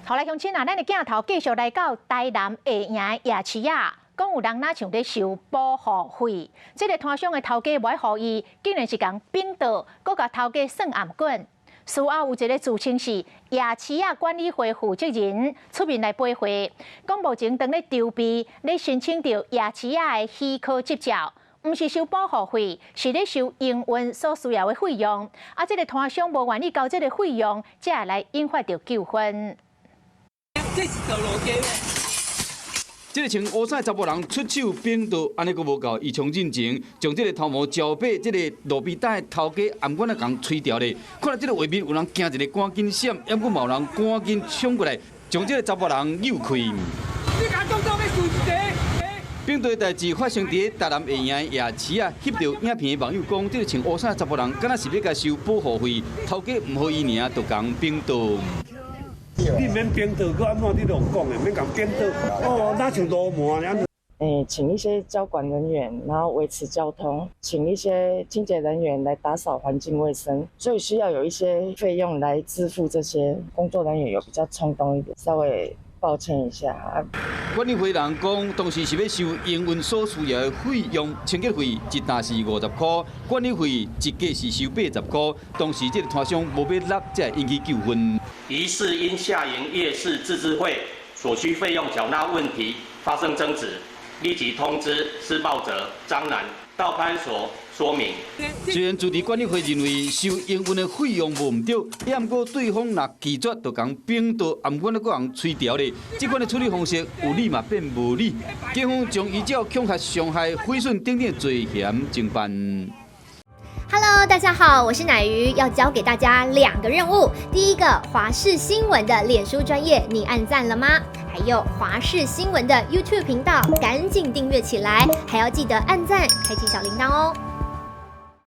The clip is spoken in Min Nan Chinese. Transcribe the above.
好來，鄉親啊，咱的鏡頭繼續來到台南下營夜市仔，講有人若像咧收保護費，這個攤商的頭家無愛予伊，竟然是共反桌，閣共頭家耍頷頸。事後有一個自稱是夜市仔管理會負責人出面來駁話，講目前當咧籌備咧申請著夜市仔的許可執照，毋是收保護費，是咧收營運所需要的費用。啊，這個攤商無願意交這個費用，才會來引發著糾紛。這是道路街。這個穿烏衫查埔人出手反桌，按呢閣無夠，伊衝進前將這個頭毛招白，這個路邊攤的頭家頷頸仔共吹掉咧。看來這個畫面有人驚一个趕緊閃，猶閣嘛有人趕緊衝過來，將這個查埔人扭開。你敢當做欲輸一个？反桌的代誌發生佇台南下營夜市仔，翕著影片的網友講，這個穿烏衫查埔人，敢若是欲共收保護費，頭家毋予伊爾，就共反桌。你免反桌，閣按怎你攏講的，免共反桌。哦，若像流氓按呢。欸，請一些交管人員，然後維持交通，請一些清潔人員來打掃環境衛生，所以需要有一些費用來支付這些工作人員，有比較衝動一點，稍微抱歉一下。管理會人講，當時是欲收營運所需要的費用，清潔費一擔是50箍，管理費一個是收80箍。當時這個攤商無欲納，才會引起糾紛。疑似因下營夜市自治會所需費用繳納問題發生爭執，立即通知施暴者張男到派出所說明。雖然自治管理會認為收營運的費用無毋對，也毋過對方若拒絕，就共反桌頷頸仔閣共吹掉咧。這款的處理方式有理嘛變無理，警方將依照恐嚇、傷害、毀損等等的罪嫌偵辦。 Hello，大家好，我是乃瑜，要交給大家兩個任務。第一個，華視新聞的臉書專頁，你按讚了嗎？還有華視新聞的 YouTube 頻道，趕緊訂閱起來，還要記得按讚，開啟小鈴鐺哦。